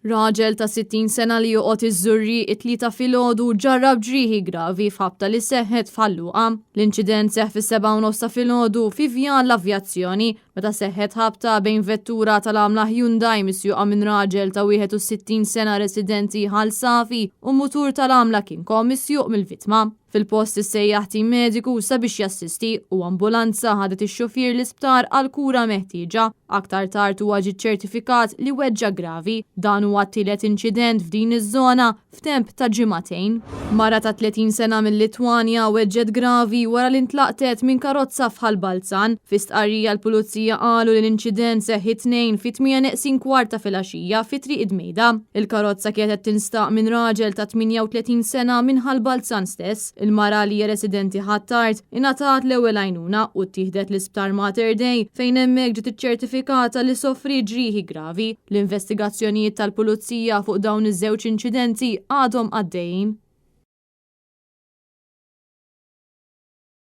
Raġel ta' 60 sena li joqgħod iż-Żurrieq it-Tlieta filgħodu ġarrab ġrieħi gravi f'ħabta li seħħet f'Ħal Luqa. L-inċident seħħ fis-sebgħa u nofs ta' filgħodu fi Vjal l-Avjazzjoni meta seħħet ħabta bejn vettura tal-għamla Hyundai misjuqa minn raġel ta' 61 sena residenti Ħal Safi u mutur tal-għamla Kinco misjuq mill-vittma. Fil-post issejjaħ tim mediku sabiex jassisti u ambulanza ħadet ix-xufier l-isptar għall-kura meħtieġa. Aktar tard huwa ġie ċċertifikat li weġġa' gravi. Dan huwa t-tielet inċident f'din iż-żona f'temp ta' ġimagħtejn. Mara ta' 30 sena mil-Litwanja weġġgħet gravi wara li ntlaqtet minn karozza f'Ħal Balzan. Fi stqarrija l-Pulizija qalu li l-inċident seħħ it-Tnejn fit-tmienja neqsin kwart ta' filgħaxija fi Triq id-Mejda. Il-karozza kienet qed tinstaq minn raġel ta' 38 sena minn Ħal Balzan stess. Il-mara li hija residenti Ħ'Attard ingħatat l-ewwel għajnuna u ttieħdet l-Isptar Mater Dei fejn hemmhekk ġiet iċċertifikata li sofriet ġrieħi gravi. L-investigazzjonijiet tal-Pulizija fuq dawn iż-żewġ inċidenti għadhom għaddejjin.